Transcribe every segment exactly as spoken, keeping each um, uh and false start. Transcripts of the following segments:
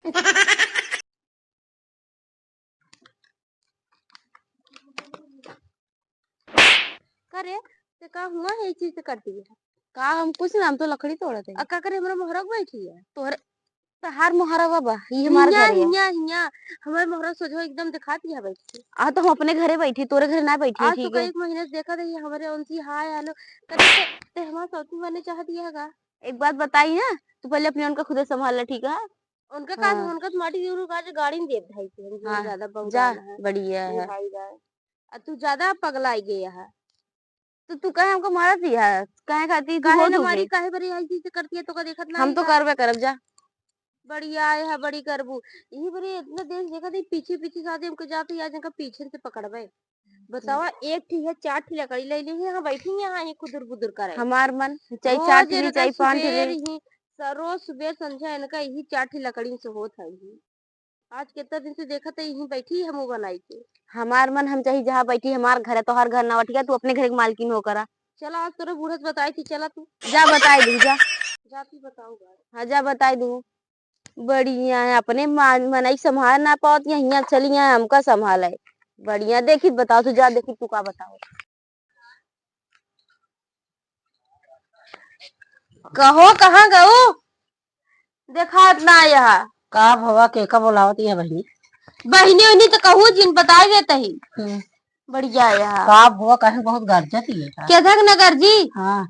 करे, ते का हुआ है, ई चीज से करती है? का हम कुछ ना, हम तो लकड़ी तोड़त है। आ का करे, हमरा मोहरा के बैठी है। तोहरे, तहार मोहरा बा, ई हमार हियाँ, घर है। हियाँ, हियाँ, हमार मोहरा सोझो एकदम दिखाती है बैठी। आ तो हम अपने घरे बैठी, तोरे घरे ना बैठी, आज तो ठीक है? कई एक महीने से देखत है, हमरे उनसी हाय हेलो, करे ते, ते हमार सौती बने चाहती है का? एक बात बताई ना, तू पहले अपने उनका खुदे संभाल ले, ठीक है? उनका का, हाँ। उनका तो माटी जरूर का जो गाड़ी में देत है, कि हम हाँ, ज्यादा बहुत जा, ज्यादा है। बढ़िया ये है। भाई जाए। आ तू ज्यादा पगलाई गई है। तो तू काहे हमको मारत ही है? काहे खाती तू काहे हो ना तू मारी, भी? काहे बरी आई चीज करती है, तो का देखत ना हम है तो का? करबे करब, जा। बड़ी आए है, बड़ी करबू। यही बरी इतना देर से देखत ही, पीछे पीछे साथ हमको जात ही, आज इनका पीछे से पकड़बे। बतावा, एक ठी है, चार ठी लकड़ी ले ली है, यहाँ बैठी है, यहाँ ही कुदुर बुदुर करे। हमार मन चाहे रोज चार ठी ली, इनका चाहे पाँच ठी सुबेर ले। ही, स-, रोज सुबेर संझा इनका यही चार ठी लकड़ी से होत है ही। आज कितना दिन से देखत है, यहीं बैठी है मुंह बनाई के। हमार मन, हम चाहे जहाँ बैठी, हमार घर है, तोहार घर ना बा, ठीक है? तू अपने घर के मालकिन हो करा। चला, आज तोरे बूढ़ा से बताई थी, चला तू। जा बताई दू, जा। जा तू बताऊगा। हाँ, जा बताई दू। बढ़िया है, अपने मा-, मनई संभाल ना पावत, यहाँ, यहाँ चली यहाँ, हमका संभाल है। बढ़िया, देखी बताओ, तू जा, देखी तू का बताओ। कहो, कहाँ गऊ? देखात ना यहाँ। का भवा, के का बोलावत है बहिनी? बहिनी उहिनी तो कहू जिन बताए देत ही। हम्म। बढ़िया यहाँ। का भवा, कहीं बहुत गरजत ही है का? के धक न गरजी? हाँ।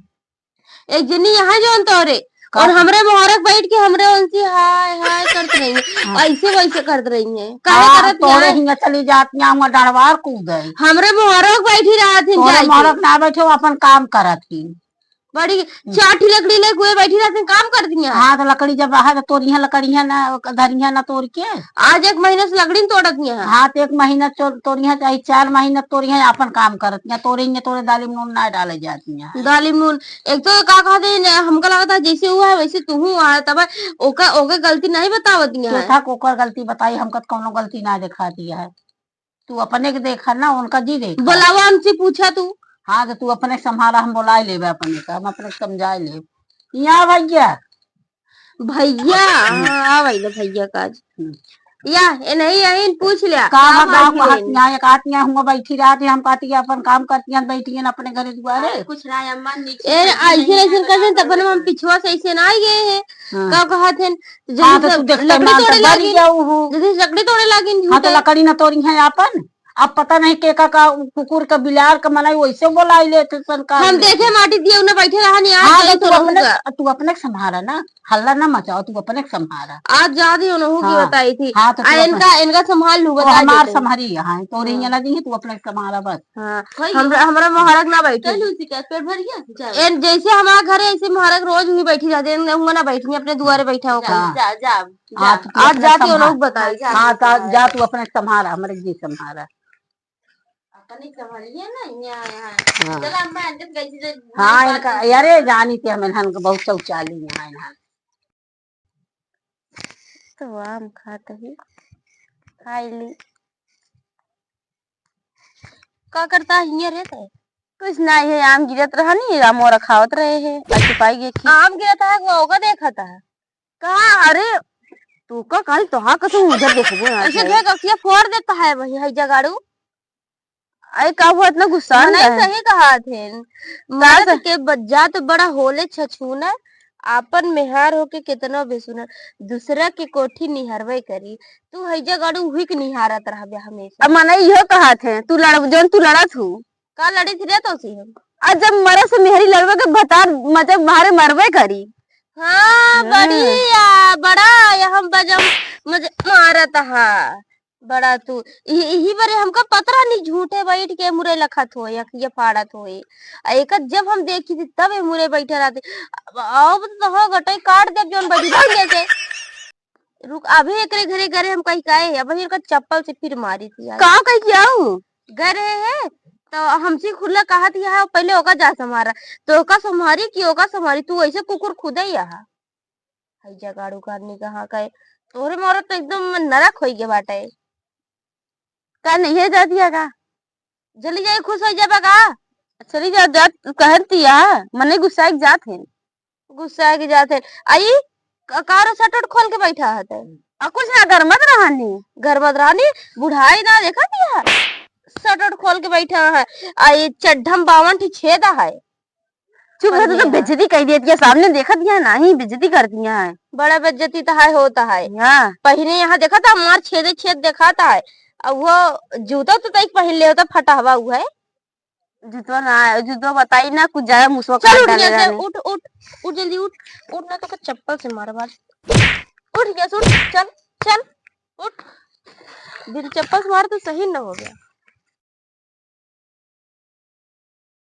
एक जनी यहाँ जौन तोरे, का? और हमरे मोहरक बैठ के हमरे उनसे हाय हाय करत रही है। हाँ। ऐसे वैसे करत रही है। काहे हाँ, करत तोरे है? हियाँ चली जात, यहाँ हुआँ डंडवार कूद है। हमरे मोहरक बैठी रहत हिन तोरे जाए के। मोहरक ना बैठे, वो अपन काम करत ही। बड़ी हम्म। चार ठी लकड़ी लेके हुए बैठी रहत हिन, काम करत हिन। हाँ, तो लकड़ी जब रहा तो तोरिया लकड़िया ना, धरिया ना तोड़ के। आज एक महीना से लकड़ी न तोड़त हिन। हाँ, तो एक महीना चो-, तोरिया, चाहे चार महीना तोरिया, अपन काम करत हिन। तोरे हियाँ तोरे दाली में नून ना डाले जात हिन। दाली में नून, एक तो का कहत है, हमका लगत है जैसे हुआ है वैसे तू हुआ है, तब ओका, ओका गलती नहीं बतावत हिन। तो था ओकर गलती बताई, हमका तो कौनो गलती ना दिखा दिया है। तू अपने के देखा ना, उनका जी देखा। बोलावा, हमसे पूछा तू। हाँ, तो तू अपने संभाला, हम बोलाए लेबे अपने का, हम अपने के समझाए लेब। यहाँ भैया। भैया, हम्म। हाँ, आ भैया, भैया का आज। हम्म। या, ए नहीं, यही पूछ लिया। का का हम बात गाँव कहत है? यहाँ एक आदमी हुआ बैठी रहत है, हम कहती है अपन काम करती है, बैठी है अपने घरे दुआरे। अरे, कुछ ना, अम्मा, नीचे ए, बैठी ऐसे, नहीं ऐसे है, कर दे, तब हम पिछुआ से ऐसे ना आ गए हैं। हाँ। का कहत है? हाँ, जल्दी तो से तू देखते लकड़ी मान तो तोड़े बरी लागिन। जाऊ हूँ। जल्दी से लकड़ी तोड़े लागिन, हाँ, तो झूठे। लकड़ी ना तोड़ी है आपन। अब पता नहीं के का, का कुकुर का बिलार का मनाई वैसे बोलाई ले थे सन का हम ले। देखे माटी दिए उन्हें बैठे रहा नहीं, आज हाँ, तो जाई तू तो अपने, रहूंगा। तू अपने के संभारा ना, हल्ला ना मचाओ, तू अपने के संभारा। आज जा रही उन्हों की हाँ, बताई थी। हाँ, तो आ, तू अपने इनका, इनका संभाल लू, तो बता हमार देते हैं। संभारी, हाँ, तोरे हाँ। यहाँ ना दी, तू अपने के संभारा बस। हाँ, वही हमरा, है। हमरा मोहरक ना बैठे। चल उसी का पेट भर गया, चल। एन जैसे हमारा घर है, ऐसे मोहरक रोज भी बैठी रहते हैं, उनका ना बैठी, अपने दुआरे बैठा हो जा, कहीं। जा, जा, जा। हाँ, तो तू आज अपने जाके वो संभाल। लोग बताई। हाँ, जा, हाँ, तो जा। जा तू अपने संभारा, हमरे जी संभारा। अपने संभालिए ना, यहाँ, यहाँ। हाँ। चला, अम्मा, अंदर गई थी, तो हाँ, बात इनका, नहीं अरे, जानी थी हम इन्हन को बहुत शौचालय यहाँ इन्हन। तो आम खात ही, खाई ली। का करता है हियाँ रे ते? कुछ नहीं है, आम गिरत रहा नी, आम और खावत रहे है, आ चुपाई गे खी। आम गिरत है, वो ओका देखत है। का? अरे, तू का कल तोहा कसम उधर देखबो ना ऐसे है। देख, अखिया फोड़ देता है वही, है जगाड़ू। अरे, का हुआ इतना गुस्सा नहीं है? सही कहा थे। का मर्द स- के बज्जा तो बड़ा होले छछूना, आपन मेहार होके केतनो बेसुना, दूसरा के कोठी निहारवे करी। तू है जगाड़ू हुई के निहारत रहबे हमेशा। अब मने इहो कहा थे, तू लड़, जौन तू लड़त हूँ, का लड़ी थी रे तोसी हम? आ जब मरे से मेहरी लड़वे के भतार, मतलब मारे मरबे करी। हाँ, हम्म। बढ़िया, बड़ा ये हम बजम मजे मारत हा। बड़ा तू, इही, इही बरे हमका पतरा नहीं झूठे बैठ के मुरे लखत होए, अखिया फाड़त होए। आ एक जब हम देखी थी तब ये मुरे बैठे रहते। अब, अब तो हो गटई काट देब जौन बड़ी भाग जैसे। रुक, अभी एकरे घरे गरे हम कहीं काहे है, अभी इनका चप्पल से फिर मारी थी आज। का कहीं किया हूँ? गए रहे हैं, तो हमसे खुला कहा थी, "हाँ, पहले ओका जा संभारा।" तो ओका संभारी कि ओका संभारी, तू ऐसे कुकुर खुदे ही यहाँ। है जगाड़ू का आदमी कहाँ का है? तोहरे मोहरत तो एकदम नरक होई गया बाटे। का नहीं है जा दिया का? जल्दी जाई, खुश हो जाबा का? चली जा, जा, कहन तिया, मने गुस्सा के जात है। गुस्सा के जात है। आई, क-, कारो शटर खोल के बैठा है ते। आ कुछ ना गरमत रहनी। गरमत रहनी, बुढ़ाई ना देखा दिया है। शर्ट उट खोल के बैठा है। आ ये चड्ढम बावन ठी छेदा है। चुप रह, तू तो बेइज्जती कर दिया, सामने देखा दिया ना ही, बेइज्जती कर दिया है। बड़ा बेइज्जती तो है, होता है। हाँ। पहिने यहाँ देखा था, मार छेदे छेद देखा था है। अब वो जूता तो तैक पहिन ले होता, फटा हुआ हुआ है। जूतवा ना, जूतवा बताई ना, कुछ ज्यादा मुसवा चल काट उठ डाले यहाँ से, रहने। उठ, उठ, उठ जल्दी उठ, उठ ना तो का चप्पल से मार बाज। उठ यहाँ से, उठ, चल, चल, उठ। बिन चप्पल से मार तो सही न हो गया।